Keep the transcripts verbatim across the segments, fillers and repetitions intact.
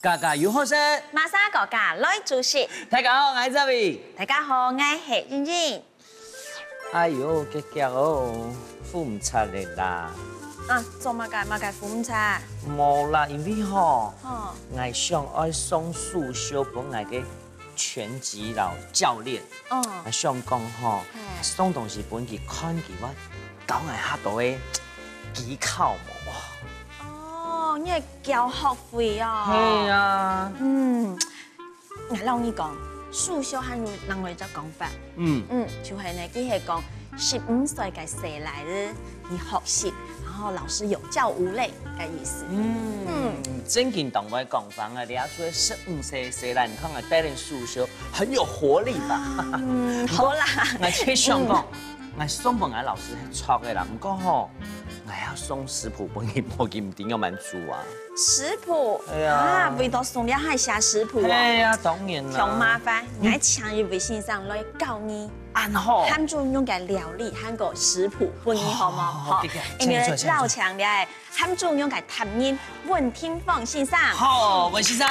家家有好食，馬上家家來煮食。大家好，𠊎係Zavi。大家好，𠊎係英英。哎喲，結結哦，赴毋掣了啦。啊，做麼个麼个赴毋掣？無啦，因為吼，哦，𠊎想愛送私訊分𠊎个拳擊老教練，哦，𠊎想講吼，嘿，送東西分佢看，佢會教𠊎較多个技巧無？哦，你个教學會哦。係啊。嗯，𠊎摎你講，私訊還有另外一隻講法。嗯。嗯，就係呢，佢係講十五歲个細倈仔，佢學習，然後老師有教無類个意思。嗯，嗯，正經當會講話啊，這出十五歲細倈，你看𠊎帶領私訊很有活力吧？嗯，好啦。𠊎就想講，嗯，𠊎送分𠊎老師係著个啦，毋過吼，𠊎愛送食譜分佢，無佢毋知愛仰般煮啊。食譜？哎呀。啊，為著送了還寫食譜哦。哎呀，當然啦。忒麻煩，嗯，𠊎請一位先生來教你。恁好。鹹豬肉个料理，還有食譜分你好無？好，好，好，好，好，謝謝，因為請坐，請坐。邀請了鹹豬肉个達人溫廷芳先生。好，溫先生。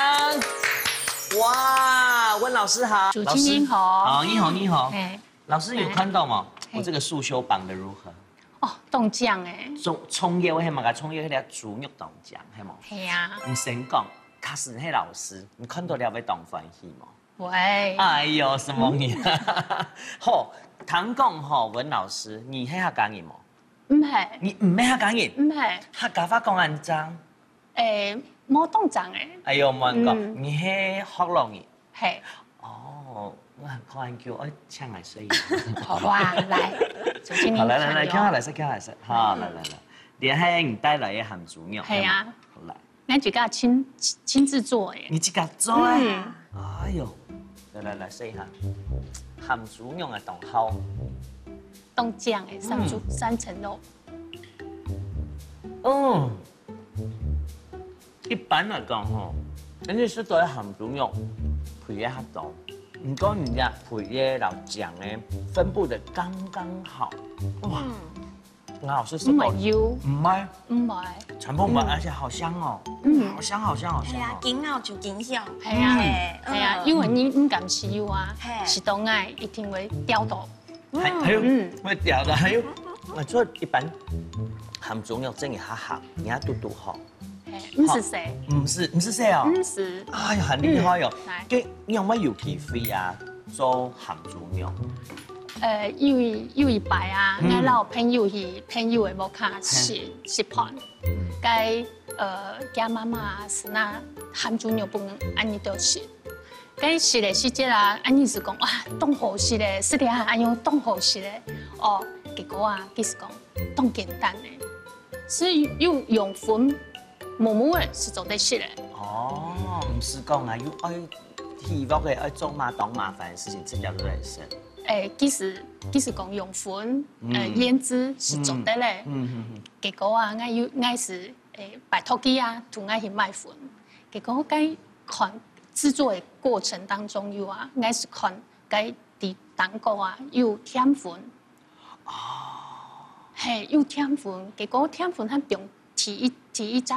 哇，溫老師好。主持人好。老師好，你好，你好。嘿。老師有看到嗎？嘿。我這個私訊放得如何？哦，當靚欸。蔥，蔥葉，係麼个蔥葉？該條豬肉當靚，係無？係啊。你先講，假使你係老師，你看到了會當歡喜無？會。哎喲，承蒙你。好，聽講吼，溫老師，你係客家人無？毋係。你毋係客家人？毋係。客家話講恁靚？ 欸，無當靚欸。哎喲，莫恁講，嗯。你係學老人？係。哦，𠊎還講恁久，愛請𠊎食一下。好啊，來，主持人好，來，來，來，請喲。請來食，請來食，好，嗯。來，來，來。這係你帶來个鹹豬肉，係啊。係嗎？好，來。𠊎自家親，親自做个。你自家做个？嗯。哎喲，來，來，來，食一下。鹹豬肉个當好。當靚欸，三層，嗯。三層肉。 嗯，一般來講吼，恁樣食到鹹豬肉，肥个較多。毋過人家肥个摎靚个分布得剛剛好。哇，嗯。𠊎老師食過。毋會油。毋會。毋會。全部毋會，嗯。而且好香哦。嗯。好香，好香，好香哦。係啊，緊咬就緊香。係啊，嘿，係啊，嗯。因為你毋敢食油啊，嘿。食到𠊎一定會吊到。 還，還有，嗯。會掉的，還有，啊，做一般鹹豬肉整一下鹹，你愛堵堵好。嘿，毋使洗。毋使，毋使洗哦。毋使。哎呀，很厲害哦。嗯，來。該你有無有機會啊，做鹹豬肉？呃，有一，有一擺啊，嗯。𠊎摎朋友去朋友个屋下食，嘿。食飯。嗯。該，呃，厥媽媽係拿鹹豬肉分𠊎俚兜食。 該食个時節啊，𠊎俚就講，哇，當好食咧，食了恁樣當好食咧。哦，結果啊，佢就講，當簡單咧，係又用粉，濛濛个就做得食咧。哦，毋係講啊，又愛起鑊个，愛做麼當麻煩个事情，直接就來食。欸，其實，其實講用粉，嗯。呃，醃製係做得咧。嗯，嗯，嗯，嗯。結果啊，𠊎又，𠊎係，欸，拜託佢啊，同𠊎去買粉。結果該看製作个過程當中有啊，𠊎係看該底蛋糕啊，有添粉。哦。嘿，有添粉，結果添粉還放第一，第一隻。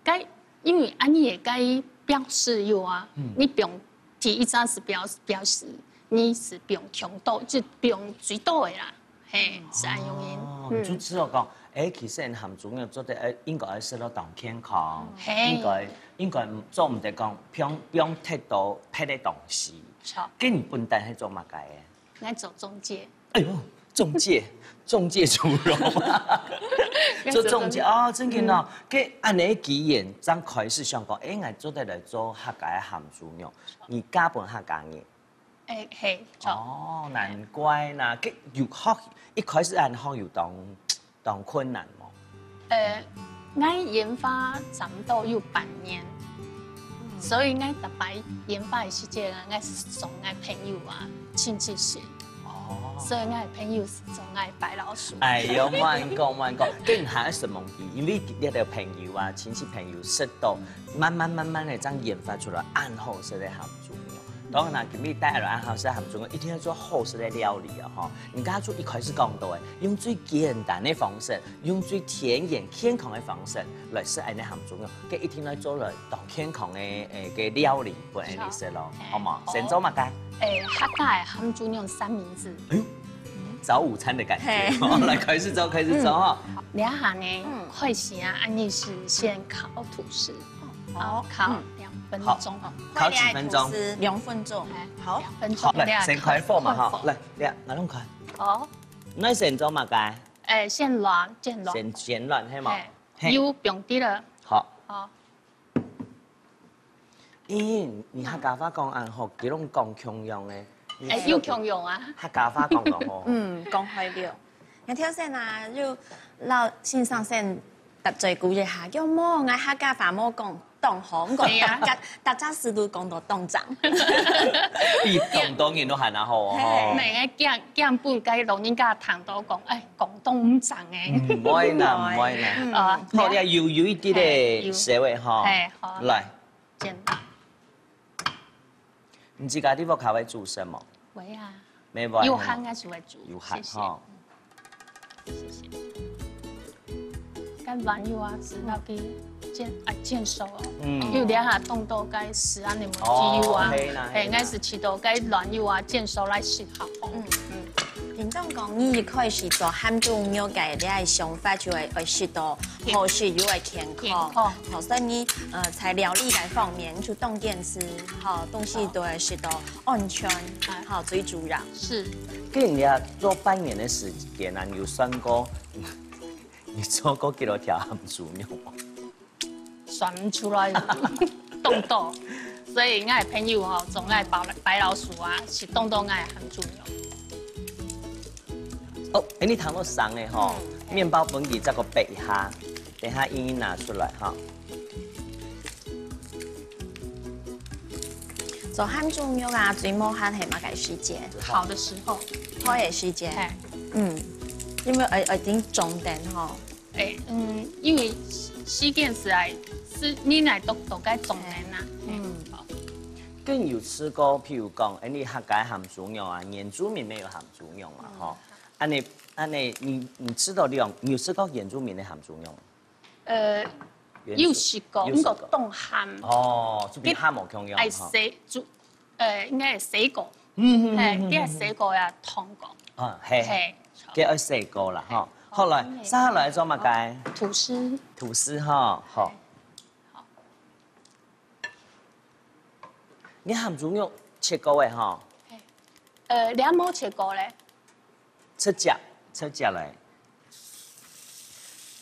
該因為恁樣个該表示有啊，嗯。你放第一隻係表，表示你係放強度，就放最多个啦。 嘿，係恁樣个。哦，嗯。就知道講，欸，其實鹹豬肉做得，欸，應該愛食到當健康，嘿。應該，應該做毋得講，放，放忒多別个東西。著。該你本底係做麼个个？𠊎做中介。哎喲，中介，中介豬肉。做中介，做中介。哦，正經哦。嗯。該恁樣个機緣，正開始想講，欸，𠊎做得來做客家个鹹豬肉，你嫁分客家人。 欸，嘿，著。哦，難怪啦，該有學，一開始恁學有當，當困難無？呃，𠊎研發差不多有半年，嗯。所以𠊎逐擺研發个時節啊，𠊎係送𠊎朋友啊，親戚食。哦。所以𠊎朋友係做𠊎白老鼠。哎喲，莫恁講，莫恁講，該你還係問佢，因為你个朋友啊，親戚朋友食到，慢慢慢慢个正研發出來，恁好食个鹹豬肉。當然啦，今日帶來恁好食鹹豬肉，一定愛做好食个料理哦，吼。人家就一開始講到个，用最簡單个方式，用最天然健康个方式來食恁呢鹹豬肉，該一定愛做來當健康个，誒，个料理分恁呢食咯，好無？先做麼个？誒，客家个鹹豬肉三明治。哎喲，早午餐的感覺，好，來開始做，開始做哈。這下呢，開始啊，恁呢係先烤吐司，哦，烤兩分鐘。好，烤幾分鐘？兩分鐘。好，好，來，先開火嘛哈，來，來，𠊎弄開。好，你先做麼个？誒，先卵，先卵。先煎卵係無？嘿，油放滴了。好。好。 咦，你客家話講恁好，佢攏講共樣个。誒，有共樣啊。客家話講講好。嗯，講開了。𠊎頭先啊，就摎先生先答嘴鼓一下，叫無，𠊎客家話無講當好，毋過大家大家事都講到當正。比當多人都還較好哦。每個講講分該老人家聽到講，誒， 廣東毋正誒。毋會啦，毋會啦。啊，好，你有有一滴个小个吼。嘿，好。來，剪刀。你自家在屋下會煮食無？會啊。沒會。有閒个時會煮。有閒吼。謝謝。該卵油啊，係落去煎啊煎熟哦。嗯。因為這下凍到該時啊，你們雞油啊，嘿，該時試到該卵油啊煎熟來食好。嗯。 聽眾講，你一開始做鹹豬肉个這个想法就會會食到好食又會健康，健康。好，所以你呃在料理个方面，你就當堅持，好，東西都會食到安全，好，最主要。是。跟人家做半年的時間啊，你有算過你做過幾多條鹹豬肉嗎？ 算毋出來，當多。所以𠊎个朋友吼，總愛白白老鼠啊，係當多𠊎个鹹豬肉。哦，誒，你聽到聲个吼，麵包分佢再過煏一下，等下一一拿出來哈。做鹹豬肉啊，最無閒係麼个時節？烤的時候。烤个時節。嘿。嗯，因為愛愛頂中等吼。 誒，嗯，因為時間係愛係你來都都該種人啊。嗯。跟有試過，譬如講，誒，你客家鹹豬肉啊，原住民个有鹹豬肉嘛，吼。恁呢恁呢，你你試到這種，你有試過原住民个鹹豬肉嗎？呃，有試過，毋過當鹹。哦，就比較無共樣哈。愛洗煮，呃，應該係洗過。嗯嗯。嘿，佢係洗過呀，燙過。啊，嘿。嘿。佢愛洗過啦，吼。好，來，接下來做麼个？吐司。吐司哈，好。你鹹豬肉切過个吼？呃，這無切過咧。 直接直接來，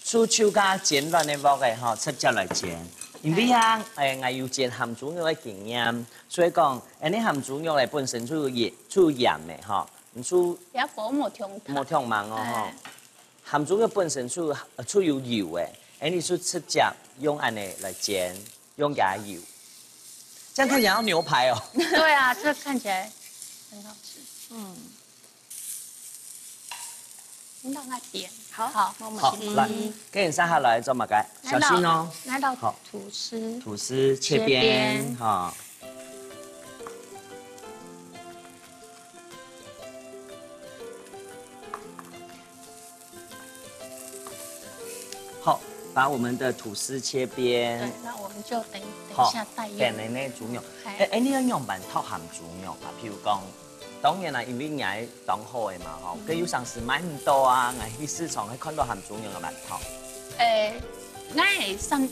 就就該煎卵个鑊个吼，直接來煎。因為啊，誒，𠊎有煎鹹豬肉个經驗，所以講，誒，你鹹豬肉咧本身就有鹽就有鹽个吼，你就也火無忒大。無忒猛哦吼。鹹豬肉本身就就有油个，誒，你就直接用恁呢來煎。 用佢个油，這樣看起來像牛排哦。對啊，這看起來很好吃。嗯，讓它點。好，好，好，來，跟你上下來做麼个？小心哦。來到吐司，吐司切邊哈。 好，把我們的吐司切邊。對，那我們就等等一下再用。等等那豬肉。哎哎，你要用燜透鹹豬肉啊？譬如講，當然啦，因為你愛當好个嘛吼，可有常時買毋到啊，愛去市場會看到鹹豬肉个燜透。誒，那三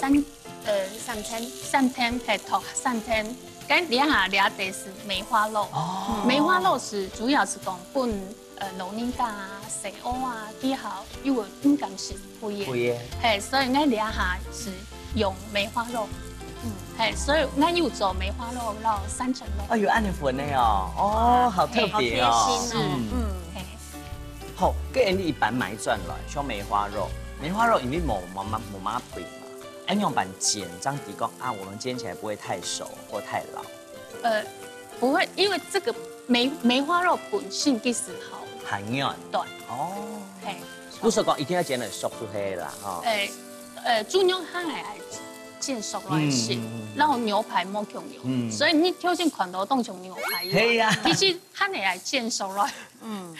三呃三天三天，嘿，頭三天，該這下這得是梅花肉。哦，梅花肉是主要是講分 呃，老人家啊、細阿啊，佢好，因為毋敢食肥个。肥个。嘿，所以𠊎這下是用梅花肉。嗯，嘿，所以𠊎有做梅花肉摎三層肉。哦，有恁呢分个哦，哦，好特別哦。好貼心哦。嗯，嘿。好，跟你一般買轉來，像梅花肉，梅花肉因為無無無無麼肥嘛，恁樣般煎，這樣子講啊，我們煎起來不會太熟或太老。 呃，不會，因為這個梅梅花肉本身其實好，很軟。對，哦，嘿，故所講一定愛煎到熟就係啦，吼。誒，呃，豬肉還還煎熟來食，嗯。然後牛排無共樣，嗯。所以你頭先看到當像牛排一樣。係啊。其實還係愛煎熟來。嗯。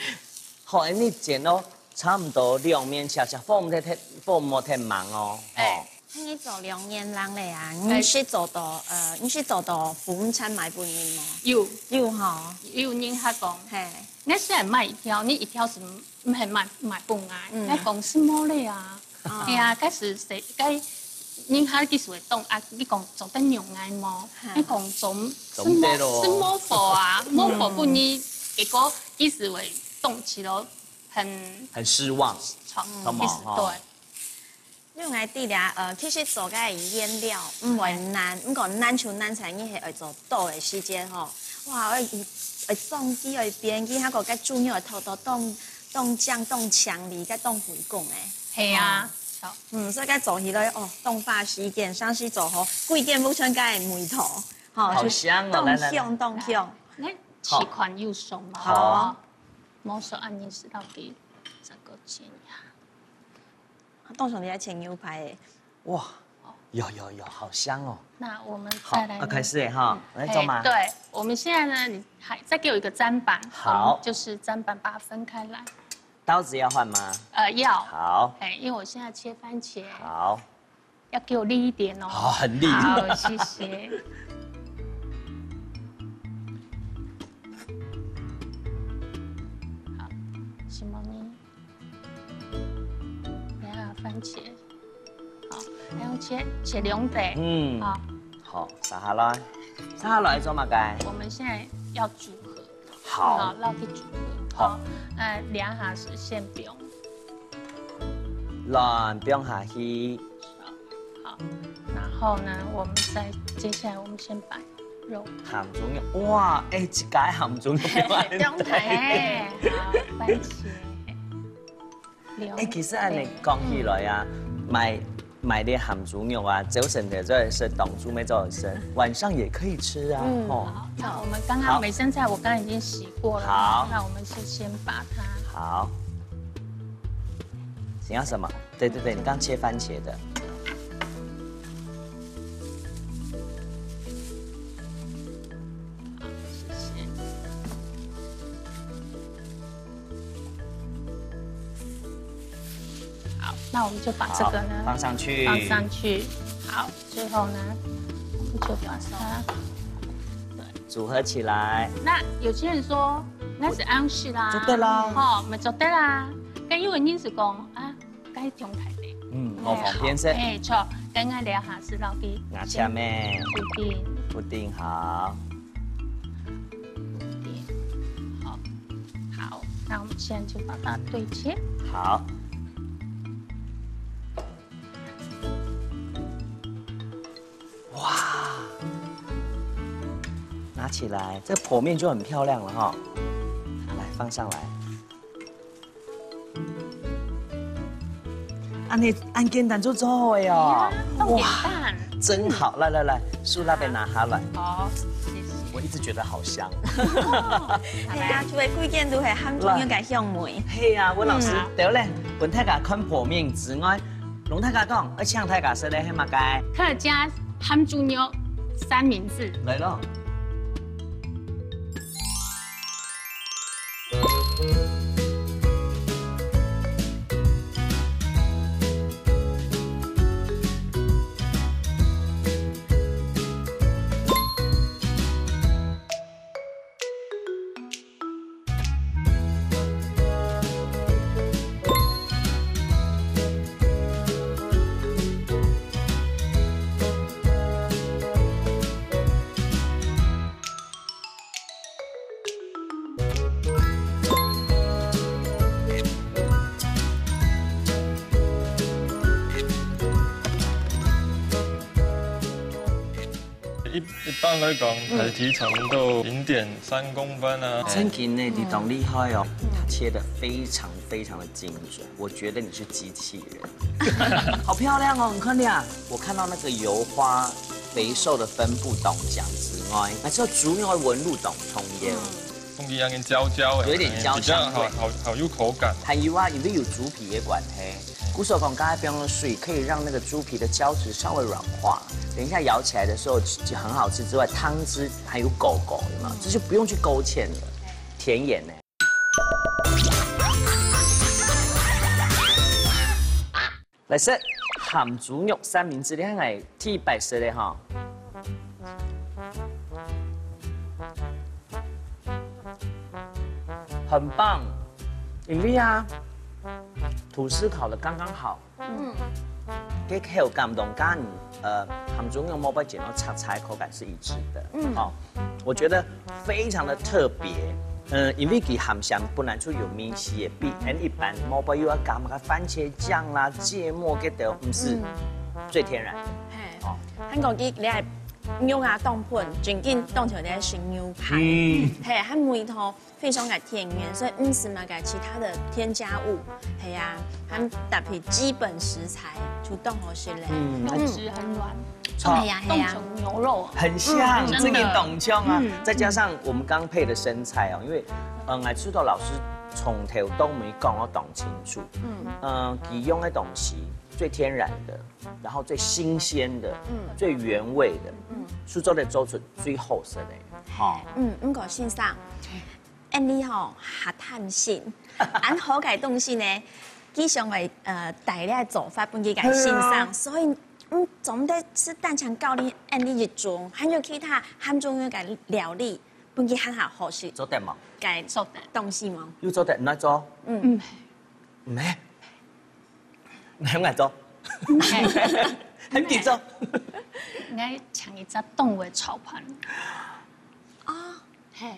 好，恁樣煎咯，差毋多兩面赤赤，火毋得忒，火毋好忒猛哦。哎。吼。你做兩年零了啊，哎。你係做到，呃，你係做到午餐賣分人無？有。有吼。有人客講，嘿。你係賣一條，你一條係毋係賣，賣分𠊎？嗯。你講係無咧啊？ 哦。係啊，該時誰，該人客其實會當啊，你講做得用愛無？哈。你講做，做毋得咯。係無，係無貨啊，無貨分你，嗯。結果其實會當起咯，很，很失望，好無？其實，吼。對。因為𠊎知咧，呃，其實做該原料毋會難，毋過難就難在你係愛做到个時節吼，哇，愛，愛裝機，愛變機，還過該豬肉愛透到當，當靚、當強力，該當費工誒。係啊，哦。 嗯，所以該做起來，哦，當花時間，像係做好，幾間屋村該味道，吼，好香哦，就當香，來，來，來。當香。那試看有熟嗎？好。無熟，恁樣就落去這個煎一下。當上你愛切牛排誒。哇，有，有，有，好香哦。那我們再來呢？好，要開始了哈，嗯。來，做嗎？哎，對，我們現在呢，你還，再給我一個砧板，好。我們就是砧板把它分開來。 刀子要換嗎？呃，要。好。哎，因為我現在切番茄。好。要給我利一點哦。好，很利。好，謝謝。好，什麼呢？等下番茄。 好，還用切，切兩塊。嗯。好。好，撒下來。撒下來做麼个？我們現在要組合。好。好，落去組合。好。好，呃，兩下是先不用。亂放下去。好，然後呢，我們再，接下來我們先把肉。鹹豬肉，哇，哎，一個鹹豬肉。不用太，好，番茄。 哎，其實恁樣講起來啊，買，買點鹹豬肉啊，朝晨就做得食，當晝乜做得食，晚上也可以吃啊，嗯。吼。好，那我們剛剛好。美生菜我剛剛已經洗過了，好。那我們就先把它，好。你要什麼？對，對，對，你剛切番茄的。好，謝謝。 好，那我們就把這個呢，好，放上去。放上去。好，最後呢，我們就把它，對。組合起來。那有些人說，那係恁樣啦。做得啦。吼，毋係做得啦。該有人係講啊，該種太多。嗯，好方便些。哎，著，該𠊎這下係落去。牙籤咩？布丁。布丁好。 好，好，那我們現在就把它對切。好。哇，拿起來，這剖面就很漂亮了哈。來，放上來。 恁樣，恁簡單就做好了哦。哎呀，當簡單。哇，真好。來，來，來，手那邊拿下來。好，謝謝。我一直覺得好香。哎呀，就係歸間都係鹹豬肉个香味。係啊，溫老師，嗯。對咧，分大家看剖面之外，同大家講，愛請大家食个係麼个？客家鹹豬肉三明治。來咯。 一，一般來講，嗯。體長都零點三公分啊。正經呢，你當厲害哦，嗯。它切得非常非常的精準，我覺得你是機器人。好漂亮哦，你看這樣，我看到那個油花肥瘦的分布當靚之外，還有豬肉的紋路當重要。嗯。 空氣有點焦焦的，有點焦香，比較好，對。好，好有口感。還有啊，因為有豬皮的關係，古手讲，刚才放了水，可以让那个猪皮的胶质稍微软化，等一下咬起来的时候就很好吃之外，汤汁还有勾勾，有没有？这就不用去勾芡了，甜盐呢。来食鹹豬肉三明治，你看哎，第一擺食的哈。很棒，因为啊，吐司烤得刚刚好，嗯，跟口感同跟呃鹹豬肉末包煎到炒菜口感是一致的，嗯，好，我觉得非常的特别。嗯，因为佢鹹鹹本來就有味緒的，比俺一般末包又要加麼个番茄醬啦、芥末个都不是，最天然的。嘿，哦，韩国佢你愛肉啊當本，正經當像在食牛排，嗯，嘿，還味道非常个天然，所以毋使麼个其他的添加物，係啊，還搭配基本食材就當好食咧。嗯，肉質很軟，错，係啊係啊，冻成牛肉。很像，嗯这个懂像啊嗯。再加上我们刚配的生菜哦，因为嗯，来知道老师从头到尾讲到懂清楚，嗯，呃，佢用的东西最天然的，然后最新鲜的，嗯，最原味的，嗯，是做得做出最好食的，好。嗯，毋過先生，恁呢吼，下探性，恁好个東西呢，佢想會呃帶來做法分佢个先生，所以嗯，總得是單淨教你恁呢一種，還有其他鹹豬肉个料理，分佢還較好食。做得無？个做得東西嗎？又做得毋來做？嗯，毋係，毋係做，很緊做。應該請一隻凍位炒飯。啊，嘿，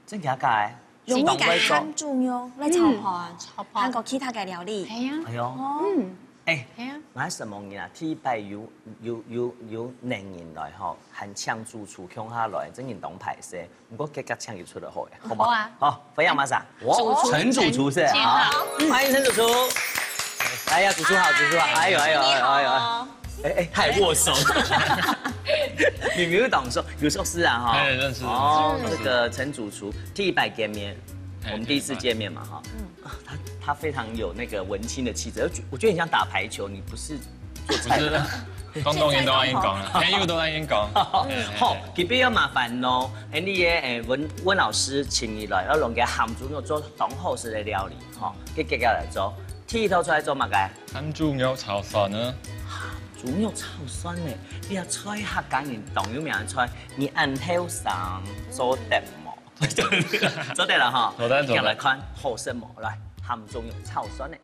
真假假的？用一个懂我意思鹹豬肉來炒飯，炒飯還有其他个料理。係啊，哎呦，嗯，哎，係啊，買什麼人啊？第一擺有有有有能人來吼，還請主廚共下來，真正當歹勢。不過結果請佢出來好誒，好無？好啊。好，歡迎馬上，主廚陳主廚是陳好，歡迎陳主廚。哎呀，主廚好，主廚好，哎呦哎呦哎呦哎呦，哎哎，太握手。你没有懂说，有时候是啊哈。哎认识哦，认识这个陈主厨第一摆见面，哎我们第一次见面嘛哈。啊他他非常有那个文青的气质，我觉我觉得很像打排球，你不是做不菜的。是，东东人都爱硬讲了，朋友都爱硬讲。好，特别要麻烦咯，哎，你也哎温温老师请你来，要弄个鹹豬肉做當好食个料理哈，给给给来做，第一道出来做嘛个？鹹豬肉炒蒜呢？豬肉炒蒜呢，你要菜客家人當有名个菜，你恁後生做得無？做得了哈，做得做得先来看好食無？来，鹹豬肉炒蒜呢。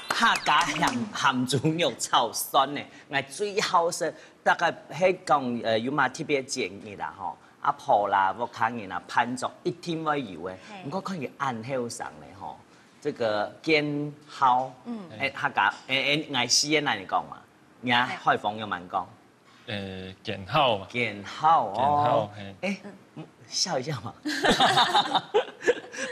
客家鹹鹹豬肉炒蒜呢，我最好食，大概係講呃有嘛特別建議啦吼，阿婆啦、屋下人啊、伴奏一定會有个。毋過看佢恁後生咧吼，这个建好，嗯，哎，客家，哎哎，𠊎四縣哪里讲嘛？人家海豐有蛮讲，呃，建好嘛。建好哦建好，嘿。哎，嗯笑一下嘛。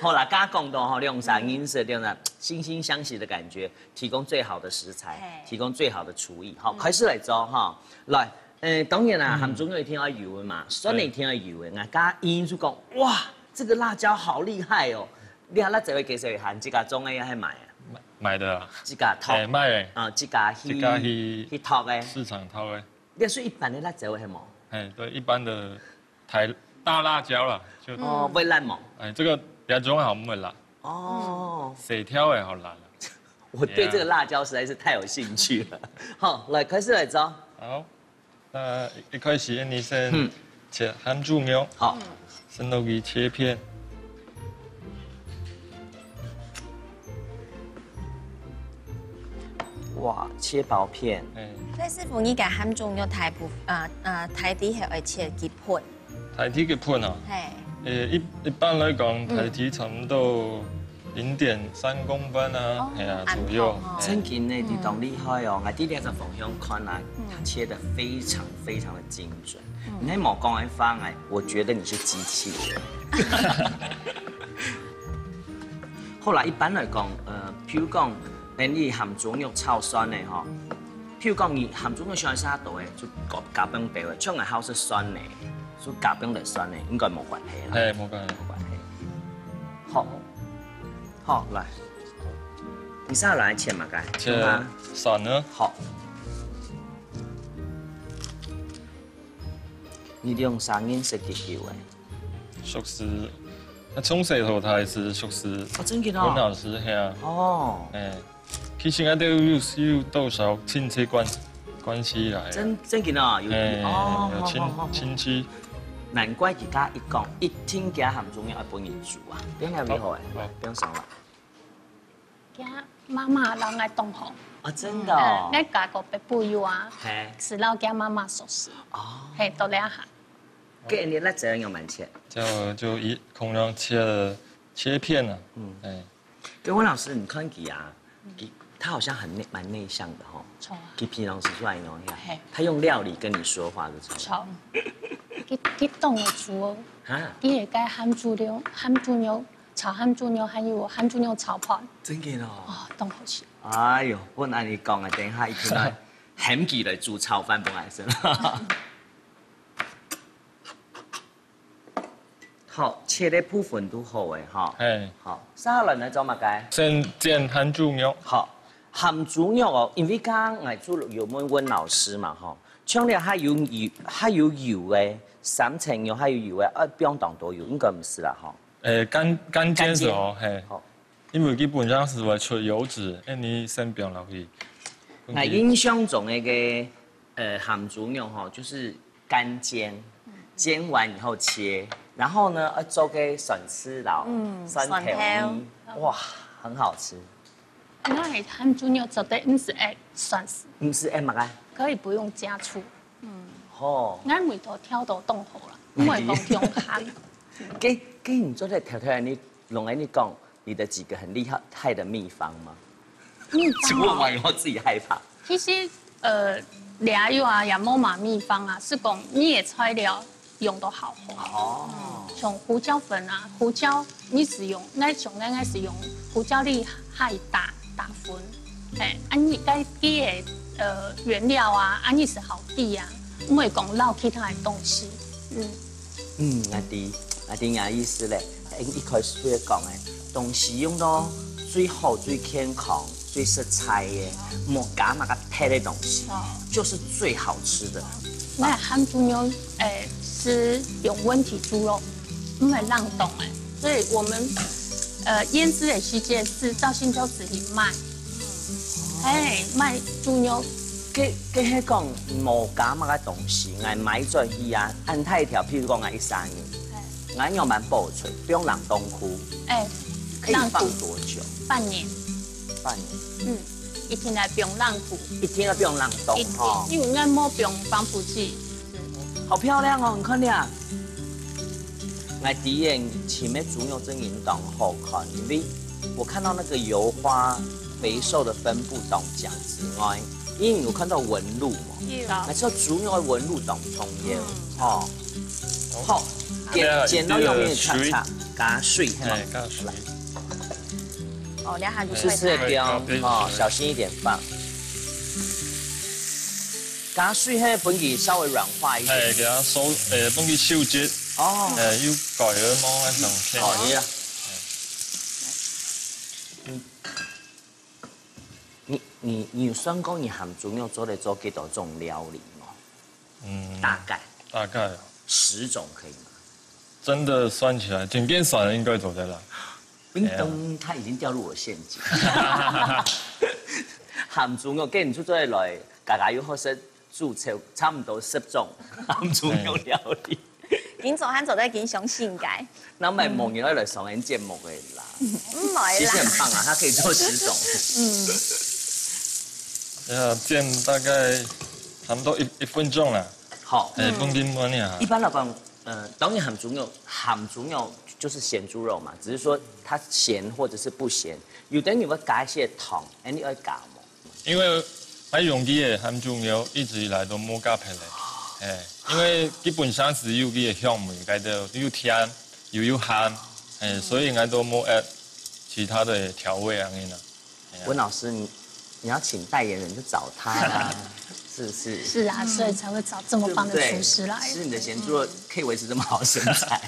好啦，刚刚讲到吼，两三认识，两三惺惺相惜的感觉，提供最好的食材，嘿提供最好的厨艺，好，开始来做哈。来，呃，当然啦，鹹豬肉一定要有的嘛，蒜呢一定要有的。那刚刚英英就讲，哇，这个辣椒好厉害哦！你看辣椒个介绍一下，你自家种个还是买啊？买买的啦。自家托哎，买的，啊，自家去自家去去托个。市场讨的。你是一般的辣椒系无？哎，对，一般的台大辣椒啦，就哦，会辣无？哎，这个比较中好不会辣，哦，水挑也好辣了。我对这个辣椒实在是太有兴趣了。好，来开始来招。好，那一开始你先嗯切鹹豬肉，好，先落去切片。哇，切薄片，哎，所以師傅，你个鹹豬肉大部呃呃大體係愛切幾片？大體个片哦，嘿，呃，一一般来讲，大体差不多零点三公分啊，哎呀左右。哦正经呢，你当厉害哦！我第一个方向看来，它切的非常非常的精准。你那毛讲的话，哎，我觉得你是机器人。后来一般来讲，呃，譬如讲，等你鹹豬肉炒蒜的哈，譬如讲你鹹豬肉喜欢啥多的，就加加冰白的，像我好食蒜的，就加冰白蒜的，应该无关系啦。哎，没关系。没关系。好，好来。你上來切麼个？切蒜呢？好。你兩儕認識幾久欸？熟識，那從細到大係熟識。哦，真个哦。溫老師，係啊。哦。欸，其實𠊎兜有，有多少親戚關，關係來啊。真，真个哦，有，欸，哦，有親，好，好，好，好。親戚。難怪佢家一講，一定佢鹹豬肉愛分你煮啊。不用了，你好欸，好。不用上來。 佢媽媽摎𠊎當好。哦，真个哦。嗯，𠊎家个北部有啊，嘿。係摎佢媽媽熟識。哦。嘿，到這下。該你辣椒愛仰般切？就，就一，空氣切，切片啊。嗯。欸。對，溫老師，你看佢啊，佢，他好像很內，蠻內向的吼。著啊。佢平常時出來喏，嘿。他用料理跟你說話的時候。著。佢，佢當會煮哦。啊？佢會該鹹豬肉，鹹豬肉 炒鹹豬肉，還有鹹豬肉炒飯。真个哦。哦，當好食。哎喲，分恁樣講啊，等一下一定愛喊佢來煮炒飯分𠊎食。好，切个部分都好欸，吼。嘿。好，接下來呢，做麼个？先煎鹹豬肉。好，鹹豬肉哦，因為剛剛𠊎就有問溫老師嘛，吼，像你還有油，還有油欸，三層肉還有油欸，啊，不用當多油，應該毋係啦，吼。 欸，乾，乾煎時候，乾煎。嘿。好。因為基本上係會出油脂，欸，你先放落去。𠊎印象中那個，呃，鹹豬肉吼，就是乾煎，煎完以後切，然後呢，要做個蒜絲摎，嗯，蒜頭泥，蒜頭。哇，很好吃。那鹹豬肉做得毋使愛蒜絲。毋使愛麼个？可以不用加醋。嗯。吼。𠊎味道調到當好啦，毋會講傷鹹。 該，該你做得偷偷仔，你摎𠊎講你的幾個很厲害的祕方嗎？祕方哦。就問完以後自己害怕。其實，呃，這有啊，也無麼祕方啊，係講你个材料用到好好。哦。嗯，像胡椒粉啊，胡椒你係用，𠊎像𠊎，𠊎係用胡椒粒下去打，打粉。嘿，啊，你該，該个，呃，原料啊，啊，你係好滴啊，毋會講摎其他个東西。嗯。 嗯，𠊎知，𠊎知你个意思咧。欸，一開始就講欸，東西用到最好、最健康、最實在个，莫加麼个別个東西，哦。就是最好吃的。那鹹豬肉，欸，是用溫體豬肉，毋會冷凍欸，所以我們，呃，醃製个時間係照新潮自己賣。 嘿，賣豬肉。該，該係講無加麼个東西，𠊎買轉去啊，恁大條，譬如講𠊎一儕人，嘿。𠊎仰般保存，放冷凍庫，欸，可以放多久？半年。半年。嗯，一定愛放冷庫。一定愛放冷凍吼。一定，因為𠊎無放防腐劑。 好漂亮哦，你看這。𠊎第一眼尋个豬肉真經當好看，因為我看到那個油花肥瘦的分布當靚之外，因為有看到紋路嘛，有。還知道豬肉的紋路當重要，嗯。吼。好，對啊，煎，煎到用面擦擦，對啊，水。加水，嘿嘛。哎，加水。哦，兩下就試試个薑，哎，哦，小心一點放。 加水係分佢稍微軟化一點。哎，給它收，哎，分佢收汁。哦。哎，又改了貓那種片。哦，你啊。嗯。你，你，你有算過你鹹豬肉做得做幾多種料理嗎？嗯，大概。大概啊。十種可以嗎？真的算起來，整件算了應該做得了。 叮咚，哎呀。他已經掉入我陷阱。鹹豬肉，今日出出來，家家有好食，煮出差毋多十種鹹豬肉料理。哎。緊做還做得緊上新个。那麼無人愛來上咱節目个啦。嗯，毋會啦。其實很棒啊，他可以做十種。嗯。哎呀，煎大概差不多一，一分鐘啦。好。哎，嗯。分佢燜一下。一般來講， 呃，當然鹹豬肉，鹹豬肉就是鹹豬肉嘛，只是說它鹹或者是不鹹，有的人會加一些糖，哎，你愛加無？因為𠊎用个鹹豬肉一直以來都無加別个，哎，因為基本上係有个香味，該个又甜又有鹹，哎，所以𠊎都無add其他的調味恁樣啊。 溫老師，你，你要請代言人就找他啊，是不是？是啊，所以才會找這麼棒的廚師來。對不對？吃你的鹹豬肉可以維持這麼好的身材，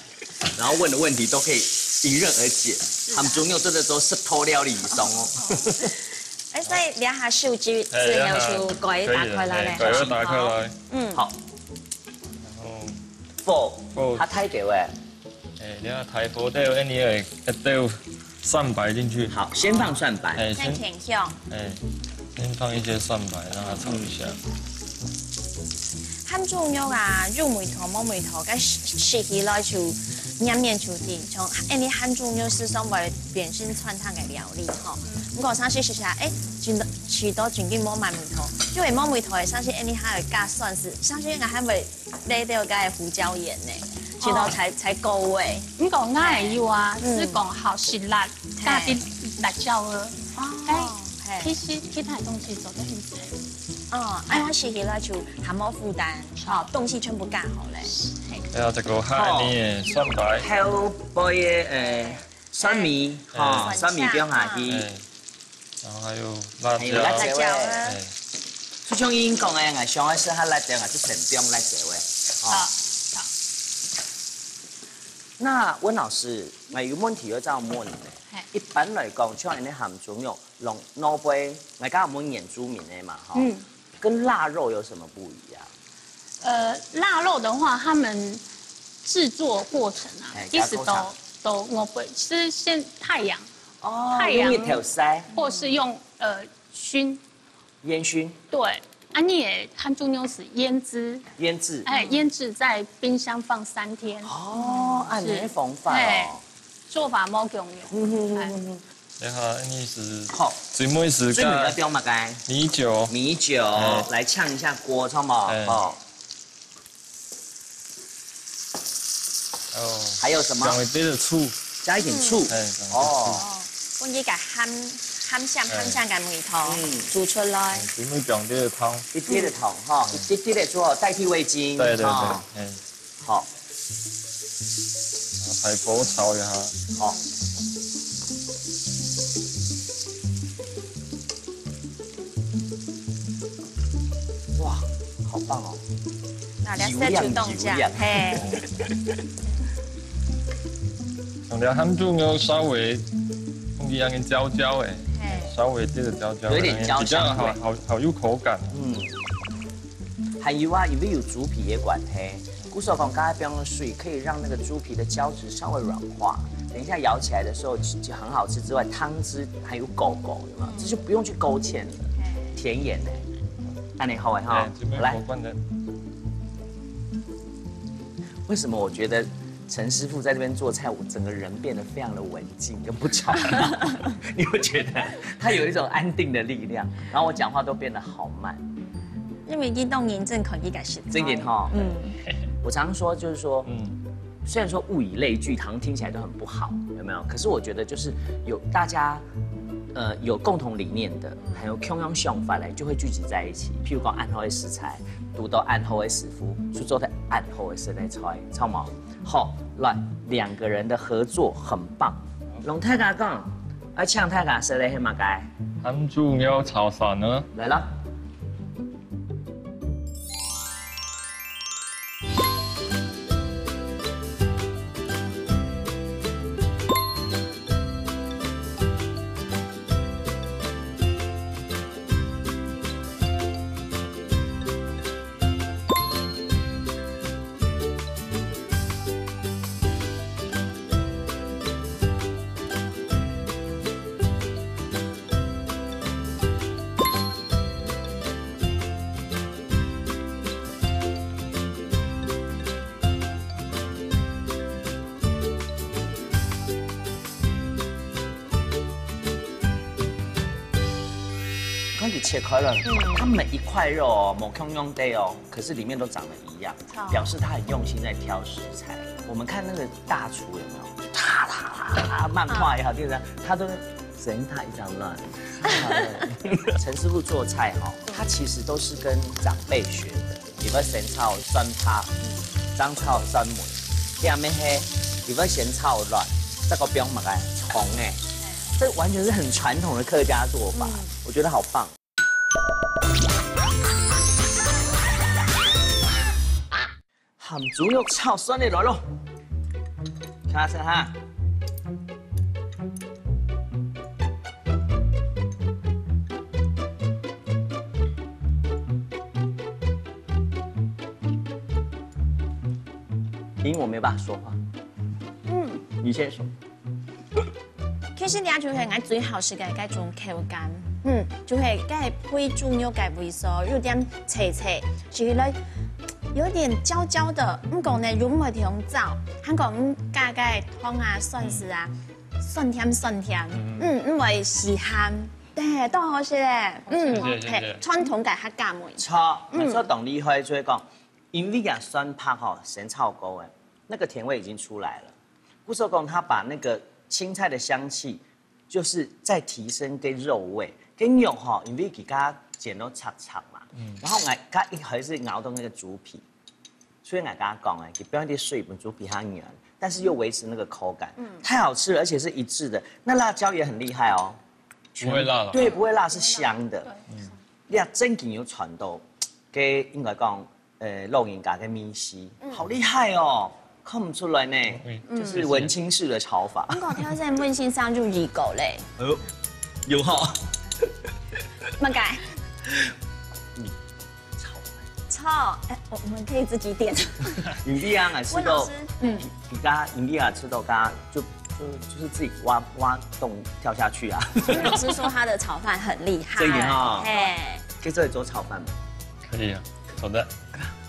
然後問的問題都可以迎刃而解。是啊。鹹豬肉做得做十道料理以上哦。哎，所以兩下手指，哎，然後就蓋打開來咧，兩下，哎，蓋打開來。嗯。好。然後火，火。較大兜誒。哎，你看大火兜，哎，你會，會丟蒜白進去。好，先放蒜白。哎，先，先甜香。哎，先放一些蒜白，讓它炒一下。鹹豬肉啊，有味道無味道，該食，食起來就黏黏就定，像，哎，你鹹豬肉係算會變成川菜个料理吼。毋過常時食食，哎，真个，試到真經無麼味道，因為無味道个，常時哎，你還會加蒜絲，常時應該還會 來兜个胡椒鹽呢，試到才，哦，才夠味。毋過𠊎也有啊，嗯，係講好食辣，嘿，加點辣椒啊。哦，哎，嘿，其實其他東西做得很濟。哦，哎，恁樣食起來就還無負擔，哦，東西全部加好咧。嘿。哎呀，這個下面个蒜白。後背个，誒，蒜米，哎，吼，蒜頭，蒜米放下去。哎。 然後還有辣椒。還有辣椒啊。哎。就像你講个，𠊎想愛食較辣椒，𠊎就先放辣椒个。哦。好，好。那溫老師，𠊎有問題又再問你呢。嘿。一般來講，像恁樣鹹豬肉，攏，攏會，𠊎剛剛問原住民个嘛，吼。嗯。跟臘肉有什麼不一樣？呃，臘肉的話，他們製作過程啊，哎，其實都，加工廠。都，我不，是現太陽，哦，太陽，用日頭曬。或是用，呃，燻。煙燻。對，啊，你也，鹹豬肉係醃製。醃製。哎，醃製在冰箱放三天。哦，啊，是。恁樣个方法哦。哎，做法無共樣。嗯哼哼哼哼。哎。 你好，你係，好，最尾係最尾愛放麼个？米酒。米酒，哎。來嗆一下鍋，好無？哎。好。哦。還有什麼？放一點的醋。加一點醋。哎，放一點醋。哦。哦，分佢个鹹，鹹香，哎，鹹香个味道，嗯，煮出來。哎，最尾放點的糖。一滴的糖哈，嗯，一滴滴的做代替味精，對，對，對，哈。哎。 好。啊，大火炒一下。好。哇，好棒哦！那兩色就凍醬，油亮油亮。嘿。用這鹹豬肉稍微，用佢恁樣焦焦誒，嘿。稍微滴个焦焦，有一點焦香味。比較好，好，好有口感。嗯。 還有啊，因為有豬皮个關係，故所講加一點水可以讓那個豬皮的膠質稍微軟化，等一下咬起來的時候就很好吃之外，湯汁還有勾勾，有沒有？嗯。這就不用去勾芡了，嘿。甜鹹的，恁樣好欸哈。哎，這邊來。我放的。為什麼我覺得陳師傅在這邊做菜，我整個人變得非常的穩 靜跟不吵鬧，你會覺得他有一種安定的力量，然後我講話都變得好慢。因為佢當認真看佢个食材。真的哈。嗯。我常常說，就是說，嗯。雖然說物以類聚，好像聽起來都很不好，有沒有？可是我覺得就是有大家，呃，有共同理念的，很有共樣想法的，就會聚集在一起。譬如講，恁好个食材，堵到恁好个師傅，就做得恁好个食材，著無？ 好，來，兩個人的合作很棒。攏大家講，愛請大家食个係麼个？鹹豬肉炒蒜呢？來了。 看佢切開了，嗯。它每一塊肉哦，無共樣个哦，可是裡面都長得一樣，好。表示他很用心在挑食材。我們看那個大廚有沒有？就啪啪啪啪，漫畫也好，電視上，他都是神他一張亂。陳師傅做菜哈，他其實都是跟長輩學的。 你愛先炒蒜頭，正炒蒜尾，下面係你愛先炒卵，再過放麼个蔥欸，這完全是很傳統的客家做法，嗯。我覺得好棒。鹹豬肉炒蒜尾來咯，看下先哈。因為我沒辦法說話。嗯，你先說。其實這就係𠊎最好食个該種口感，嗯，就係該配豬肉个味素，有點脆脆，食起來有點焦焦的，毋過呢又毋會忒燥，還講加个糖啊、蒜絲啊，酸甜酸甜，嗯，毋會死鹹，對，當好食嘞，嗯，謝謝謝謝傳統个客家味。錯，沒錯，當厲害，就係講，因為啊酸白吼，先炒過个，那個甜味已經出來了。故所講，他把那個青菜的香氣，就是再提升跟肉味，跟肉吼，因為佢家剪到長長嘛，然後我剛一開始咬到那個豬皮，所以我剛剛講哎，你不要一定水分豬皮它軟，但是又維持那個口感，太好吃了，而且是一致的。那辣椒也很厲害哦，不會辣了。對，不會辣，是香的。你看正經有傳到，給應該講，呃，老人家的味緒，好厲害哦，看不出來呢，嗯就是文青式的炒法。毋過頭先問先生就預告嘞，哎呦，有哈，麼个？炒炒，哎，我我們可以自己點。你這樣啊，吃到溫老師，嗯，你大家你啊吃到大家就就就是自己挖挖洞跳下去啊，溫老師說他的炒飯很厲害，這一點哈嘿，可以這裡做炒飯嗎？可以啊，好的，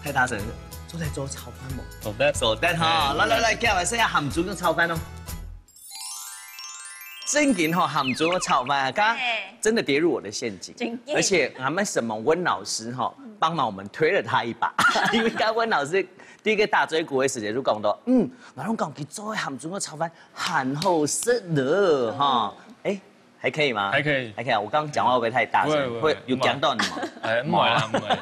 太大聲，做在做炒飯嗎？好的，做得哈，來來來，今日來試下鹹豬肉炒飯哦。正經哈，鹹豬肉炒飯啊，剛剛哎真的跌入我的陷阱，真的而且還沒什麼溫老師哈，幫忙我們推了他一把，因為剛剛溫老師第一個大嘴鼓的時間就講到，嗯，馬上講佢做的鹹豬肉炒飯很好食的哈，哎，還可以嗎？還可以還可以啊。我剛剛講話會不會太大聲？不會不會會有講到你嗎？哎，毋會啦，毋會，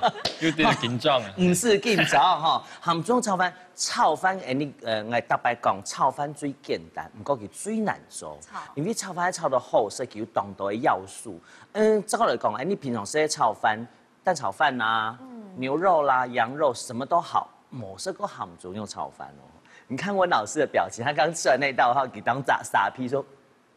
有點緊張啊。毋使緊張哈，鹹豬肉炒飯，炒飯，哎，你呃，𠊎大白講，炒飯最簡單，毋過佢最難做，因為炒飯要炒到好食，佢有當多的要素。嗯，照理講，哎，你平常時在炒飯，蛋炒飯啊，牛肉啦、羊肉什麼都好，無食過鹹豬肉炒飯哦。你看溫老師的表情，他剛吃完那一道，他給當傻傻批說，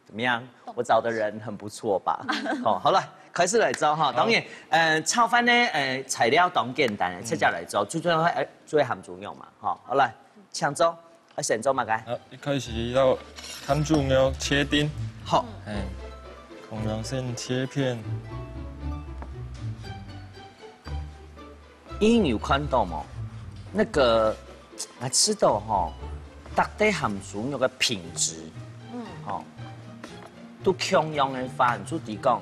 怎麼樣？我找的人很不錯吧？哦，好了，開始來做哈。當然，呃，炒飯呢，呃，材料當簡單，直接來做，最重要，呃，做鹹豬肉嘛，哈。好了，請做，啊，先做麼个？好，一開始要鹹豬肉切丁，好，哎，同樣先切片，你有看到無？那個，我知道吼，逐個鹹豬肉个品質，嗯，吼，都共樣个話，你就知講，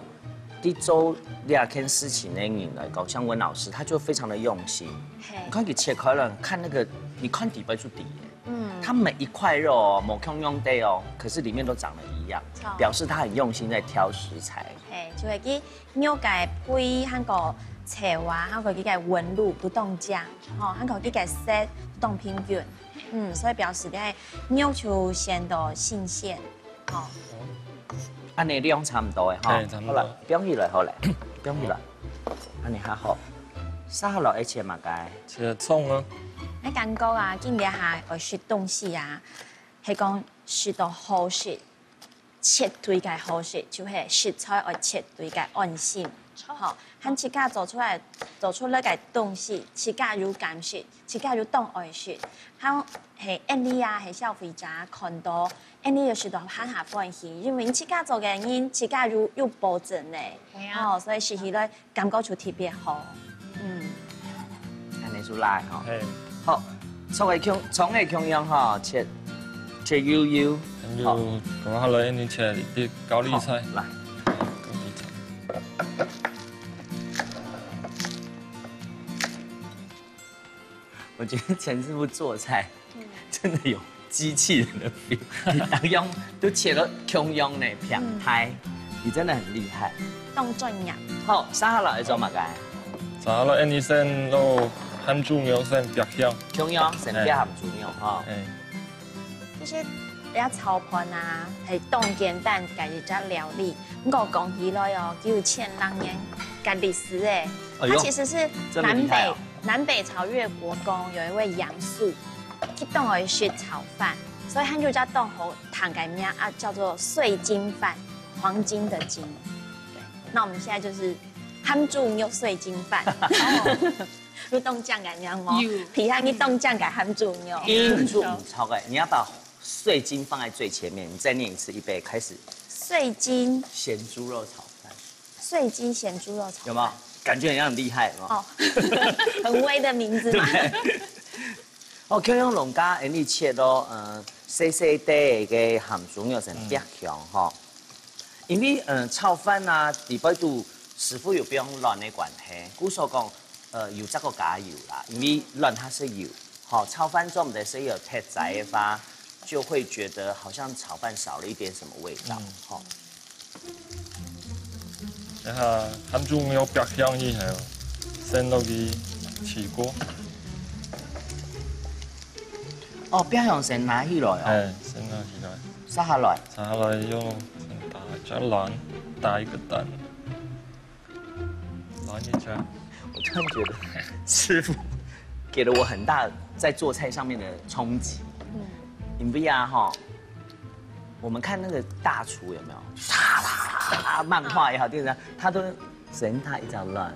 在做這件事情的人來講，像溫老師，他就非常的用心。嘿你看佢切開了，看那個，你看底背就知耶。嗯，它每一塊肉哦，無共樣个哦，可是裡面都長得一樣錯，表示他很用心在挑食材。嘿，就係佢肉个皮還過脆啊，還過佢个紋路都當正，吼，還過佢个色都當平均，嗯，所以表示个肉就顯得新鮮，吼。恁呢量差毋多个吼，嘿差毋多好了，放起來好了，放起來，恁呢較好。續落愛切麼个？切蔥啊，你感覺啊，今日下愛食東西啊，係講食到好食，絕對个好食，就係食材愛絕對个安心。吼，還自家做出來，做出來个東西，自家有感食，自家有當愛食。還係恁呢啊，係消費者看到，恁呢就食到還下歡喜，因為你自家做个人，自家有有保證呢。係啊哦，所以食起來感覺就特別好。嗯，恁呢就來吼。哎，好，蔥个共蔥个共樣吼，切切幼幼。那就趕快來，你切一粒高麗菜，好，來，高麗菜。我覺得陳師傅做菜真的有機器人的 feel，你當用都切到共樣呢，平台，你真的很厲害。當專業。好，續落來做麼个？續落，恁呢先落鹹豬肉先煏香，共樣先煏鹹豬肉哈。哎，其實這炒飯啊，係當簡單个一隻料理，毋過講起來哦，佢有千零年个歷史誒。哎呦它其實是這麼厲害哦南北南北朝越國公有一位楊素，佢當愛食炒飯，所以佢就叫當好聽个名啊，叫做碎金飯，黃金的金。對，那我們現在就是鹹豬肉碎金飯。你當靚个樣哦，有。皮下你當靚个鹹豬肉。音準不錯哎，你要把稅金放在最前面，你再念一次，預備，開始。稅金。鹹豬肉炒飯。稅金鹹豬肉炒飯。有沒有？感覺很像很厲害，有沒有？哦，很威的名字嘛。對。哦，可以用龍蝦，哎，你切咯，嗯，細細塊个鹹豬肉先煏香吼。因為，嗯，炒飯啊，底背肚師傅有放卵的關係，故所講，呃，有這個加油啦，因為卵它是油，吼，炒飯做毋得係有忒齋的話，就會覺得好像炒飯少了一點什麼味道，嗯。吼。然後鹹豬肉煏香以後，先落去起鍋。 哦，煏香先拿起來哦。哎，先拿起來。煠下來。煠下來用，先打一隻卵，打一個蛋，卵一隻。我突然覺得，師傅給了我很大在做菜上面的衝擊。嗯。因為啊，哈，我們看那個大廚有沒有？唰啦啦啦，漫畫也好，電視上，他都先拿一隻卵。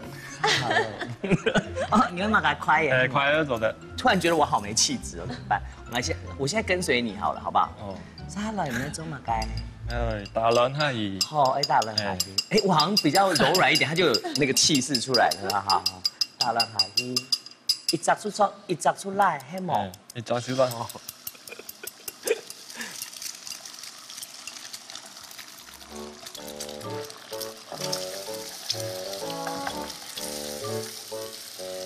哦，你會麼个筷耶？哎，筷仔做得。突然覺得我好沒氣質哦，怎麼辦？我現我現在跟隨你好了，好不好？哦。煠下來你愛做麼个？哎，打卵下去。好，哎，打卵下去。哎，我好像比較柔軟一點，它就有那個氣勢出來了。好好，打卵下去，一隻出出，一隻出來，係無？哎，一隻出來。哦。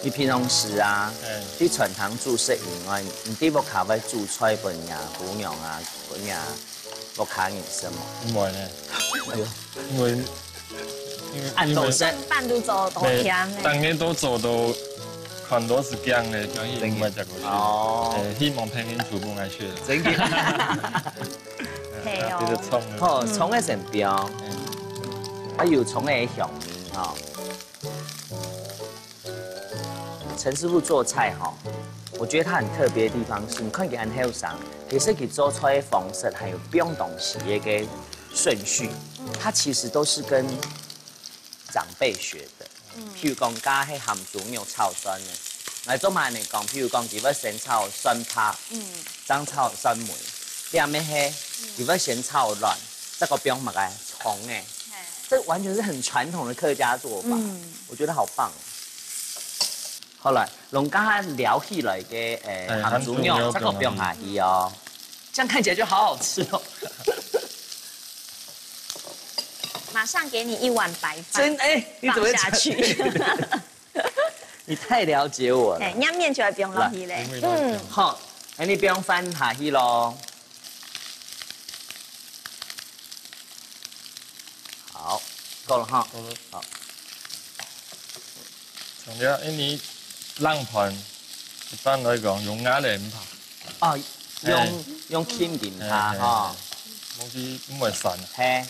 你平常時啊，哎。去餐廳煮食以外，你在屋下會煮菜分若餔娘啊，分若屋下人食無？毋會呢。哎喲。因為，因為，恁多事。因為飯都做到每，忝呢。逐日都做到看到時間呢，所以毋會食過去。哦。哎，希望天天煮分𠊎食。真个。係哦。這個蔥呢。好，蔥个先放。嗯。啊，有蔥个香味吼。 陳師傅做菜哈，我覺得他很特別的地方是，你看佢恁後生，其實佢做菜的方式還有放東西的一個順序，他其實都是跟長輩學的。譬如講，剛剛係鹹豬肉炒蒜呢，來做麼个恁樣講？譬如講，佢會先炒蒜白，嗯，正炒蒜尾，這樣係，佢會先炒卵，再過放麼个蔥欸。這完全是很傳統的客家做法，嗯，我覺得好棒哦。 好來，龍蝦撩起來个，誒，哎，鹹豬肉，鹹豬肉，這個放下去哦。這樣看起來就好好吃哦。馬上給你一碗白飯，真，哎，你怎麼會放下去？你太了解我了。哎，人家麵就會放落去咧。來，嗯。好，哎，你放飯下去咯。好，夠了哈。夠了。好。 像這，因為冷盤一般來講用瓦礫毋怕。哦，用，哎，用輕點它哈。哎，哎，哎，毋會，毋會散啊。嘿。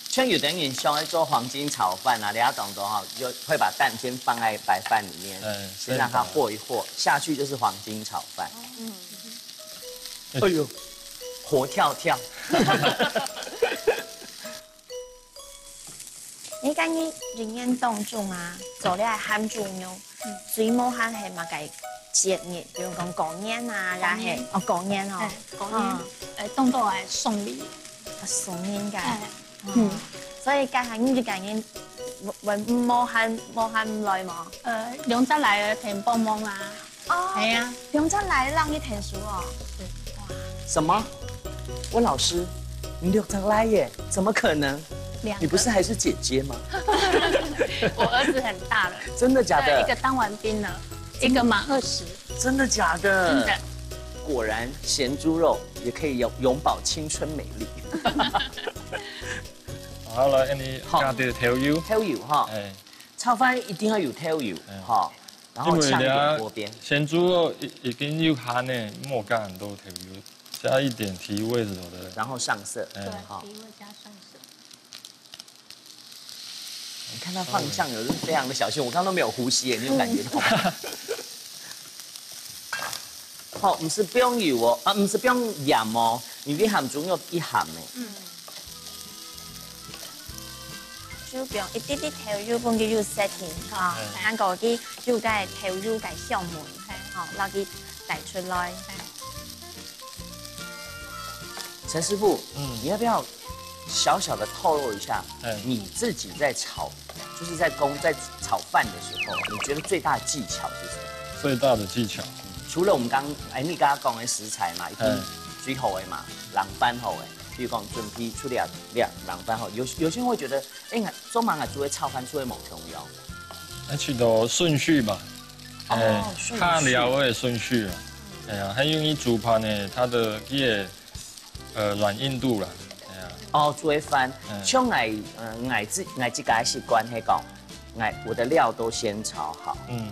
像有的人想要做黃金炒飯啊，你要懂得哈，就會把蛋先放在白飯裡面，哎，先讓它和一和，下去就是黃金炒飯。嗯。哎呦，活跳跳。 你今日一年當中啊，做這个鹹豬肉，最無閒係麼个節日？比如講過年啊，也係，哦，過年哦。哎，過年，嗯。哎，當多愛送禮。啊，送人家。哎，嗯。所以該下你就感覺無，無，無閒，無閒來無？呃，兩隻倈仔陪幫忙啊。 哦，係啊。兩隻倈仔讓你𢯭手哦。對。哇。什麼？溫老師，你六隻倈仔耶？怎麼可能？兩個。你不是還是姐姐嗎？我兒子很大了。真的假的？對，一個當完兵了，一個滿二十。真的假的？真的。果然鹹豬肉也可以永，永葆青春美麗。好，來，恁樣好。加點豆油。豆油哈。哎。炒飯一定要有豆油，哎。哈。 然後嗆一點鍋邊。因為這鹹豬肉已，已經有鹹了，莫加很多調味，加一點提味的。然後上色，哎。對，好。提味加上色。你看他放醬油是非常的小心，我剛剛都沒有呼吸耶，你有感覺到嗎？好，毋使放油哦，啊，毋使放鹽哦，因為鹹豬肉已鹹了。嗯。就放一滴滴豆油，分佢有色泽，吼，嗯。等下佢有个豆油个香味，吼，摎佢帶出來。陈师傅，嗯你要不要小小的透露一下，嗯你自己在炒，就是在工在炒饭的时候，你觉得最大的技巧是什么？最大的技巧，除了我们刚哎，你刚刚讲的食材嘛，一定嗯最好的嘛，冷饭好的，比如讲准备出来两冷饭好，有有些人会觉得，哎，做嘛个做个炒饭出来冇重要。那其实顺序吧，哦哎顺序下料的顺序啊，哎呀，还有你煮盘呢，它的个呃软硬度啦，哎呀，哦，做个饭，嗯像我，呃，我自我自家个习惯系讲，我我的料都先炒好，嗯，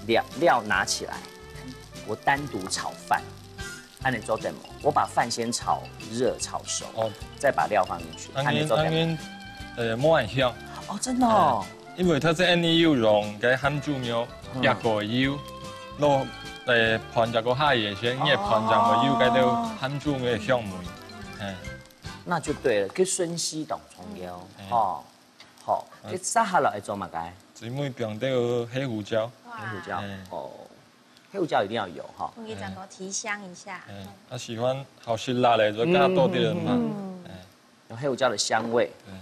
料料拿起来，我单独炒饭，按你做得吗？我把饭先炒热炒熟，哦，再把料放进去，当然按你做得吗？当然，呃，莫很香，哦，真的哦，因为它是 N E U 用个鹹豬肉，嗯一个油，落呃盤一个下也先，也盤上个油，該兜鹹豬肉个香味，哎，那就对了，跟孙熙懂重要嗯哦，好，嗯这接下来要做嘛个？最尾放点黑胡椒，哇黑胡椒哎哦，黑胡椒一定要有哈，同佢整个提香一下。哎，他喜欢好辛辣的，就加多点嘛，嗯，哎，有黑胡椒的香味。对。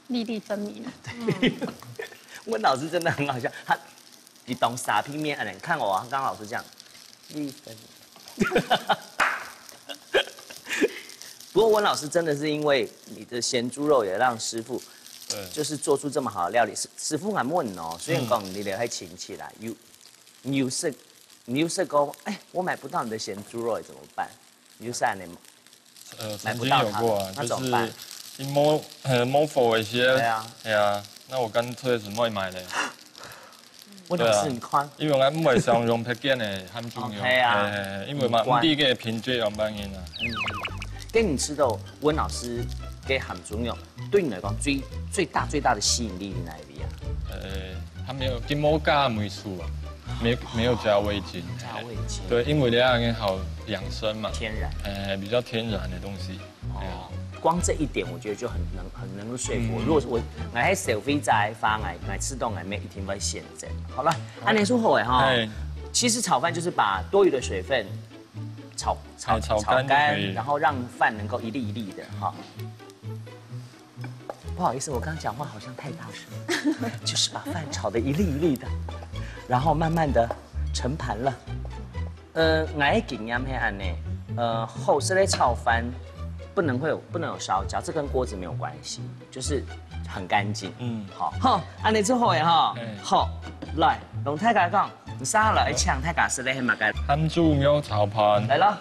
粒粒分明。温老师真的很好笑，他你懂傻逼面，哎，你看我刚刚老师这样，粒粒分明。不过温老师真的是因为你的咸猪肉也让师傅对，就是做出这么好的料理。师师傅，我问哦，虽然讲你来还请起来，有你有试你有试过，哎，我买不到你的咸猪肉怎么办？你就算了，呃，买不曾经到它了，有过啊，那怎么办？就是一摸呃摸佛一些，对啊，哎呀，那我干脆是卖卖的，温老师，对啊你看，因为我们不会想用别个的鹹豬肉，哦，係啊哎，因为嘛，嗯唔知个品质样般个啊，嗯，跟你吃到温老师给鹹豬肉，对你来讲最最大最大的吸引力是哪里啊？呃，它没有，佢冇加味素啊，没没有加味精，加味精，对，因为那样很好养生嘛，天然。哎，比较天然的东西，哎呀哦，光这一点我觉得就很能很能够说服我。嗯如果是我，我还消费者的话，我我吃到我们一定会选择。好了，按呢说好哎哈。哎，其实炒饭就是把多余的水分炒炒哎炒干就可以然后让饭能够一粒一粒的哈。不好意思，我刚刚讲话好像太大声，就是把饭炒得一粒一粒的，然后慢慢的盛盘了。呃，我的经验是按呢，呃，好食的炒饭不能会有不能有烧焦，这跟锅子没有关系，就是很干净。嗯，好，好，按呢就好了哈。哎好，来，同大家讲，接下来请大家食个是么个？鹹豬肉炒飯，来了。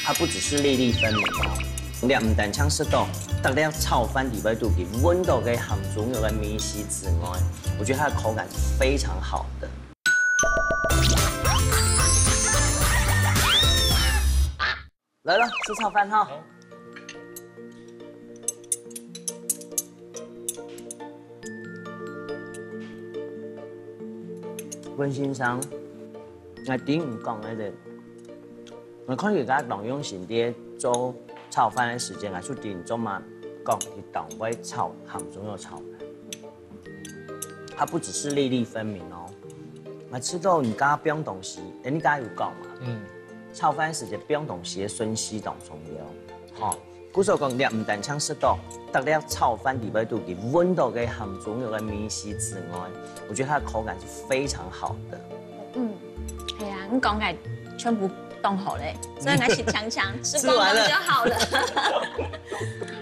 它不只是粒粒分明哦，你毋單淨食到，除了炒飯底背肚佢搵到个鹹豬肉个味緒之外，我觉得它的口感是非常好的。来了，吃炒饭哈。温先生，我顶你讲个个，我看你家当用心在做炒饭个时间，我就顶做嘛讲，你当会炒鹹豬肉炒饭。它不只是粒粒分明哦，我吃到你家放东西，哎，你刚才有讲嘛，嗯，炒饭个时节放东西个顺序当重要，吼。故所讲，你毋单淨食到，逐粒炒饭底背肚佢搵到个鹹豬肉个味緒之外，我觉得它的口感是非常好的。嗯，系啊，你讲个全部當好咧，所以𠊎係強強吃光光就好了。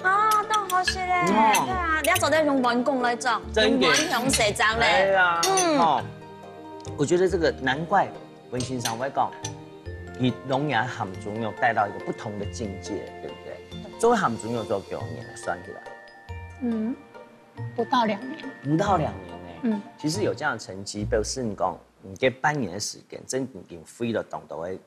啊，當好食咧，哦對啊，你要做得用碗公來裝，真的用碗用手裝咧。哎呀，嗯哦，我觉得这个难怪文先生会讲，你龙牙鹹豬肉带到一个不同的境界，对不对？做鹹豬肉做几多年了？算起来嗯，不到两年。不到两年呢。嗯，其实有这样的成绩，表示你讲你这半年的时间，真已经费了当多的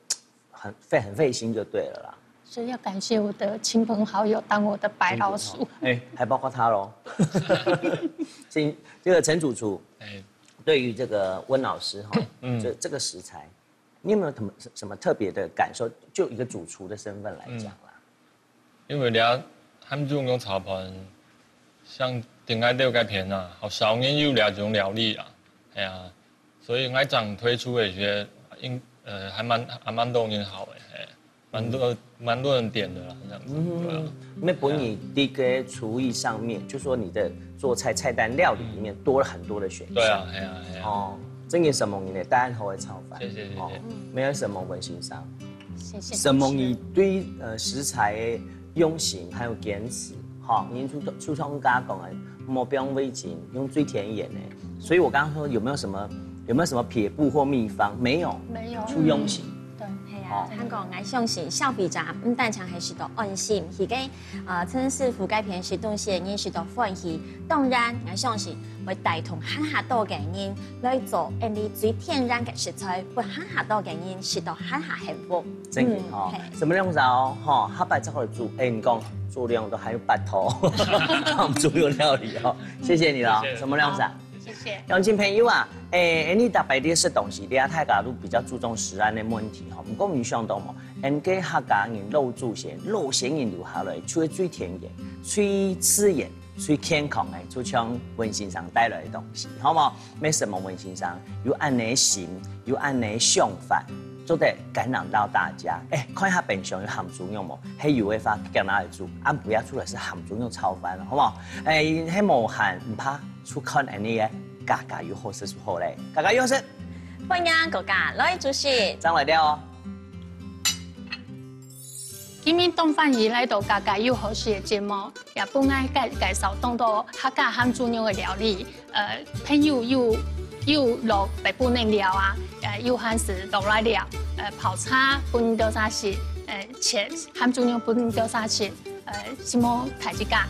很费很费心就对了啦。所以要感谢我的亲朋好友当我的白老鼠。哎，还包括他喽。这这个陈主厨，哎，对于这个温老师哈，嗯这这个食材，你有没有什么什么特别的感受？就一个主厨的身份来讲啦，因為你看鹹豬肉炒飯，像頂愛豆該片啊，好少人有這種料理啊，哎呀，所以𠊎正推出个時，應呃還蠻還蠻多人好个，哎，蠻多蠻多人點的啦，這樣子，對啊。那本你第一个厨艺上面，就说你的做菜菜单料理里面多了很多的选项。對啊，哎呀，哎呀，哦，真个什么你的答案好会炒饭。谢谢谢谢哦，没有什么文先生。谢谢。什么你对呃食材的用心还有坚持，哈，您初初创家讲的，莫不用味精，用最天然的。所以我刚刚说有没有什么有没有什么撇步或秘方？没有，没有出用心。对，係啊，聽講，𠊎相信消費者毋單淨係食到安心，佢个呃陳師傅該片食東西个人食到歡喜，當然，𠊎相信會帶動還較多个人來做恁呢最天然个食材，分還較多个人食到還較幸福。真个哦嗯，係什么样子哦，哈，下擺再過來煮，哎，你讲煮量都還有八头，煮有料理哦，谢谢你了，谢谢什么样子啊？谢谢。乡亲朋友啊，哎，你逐擺咧食東西，你啊大家都比较注重食安的问题哈。不过你想到无？俺个客家人老祖先、老先人留下来，除了最天然、最自然、最健康的，就像文先生带来的东西，好不好？为什么文先生有恁呢心，有恁呢想法，做得感染到大家？哎，看一下冰箱有鹹豬肉无？还有的话，跟拿来煮，俺不要出来是鹹豬肉炒饭了，好不好？哎，还无閒，唔怕。 出看恁呢个，家家有好食就好咧，家家有好食，歡迎大家來主持。正來尞哦。今日當歡喜來到家家有好食个節目，也分𠊎介介紹當多客家鹹豬肉个料理。呃，朋友有有落北部南尞啊，呃，有閒時落來尞，呃，泡茶分大家食，呃，切鹹豬肉分大家食，呃，希望大家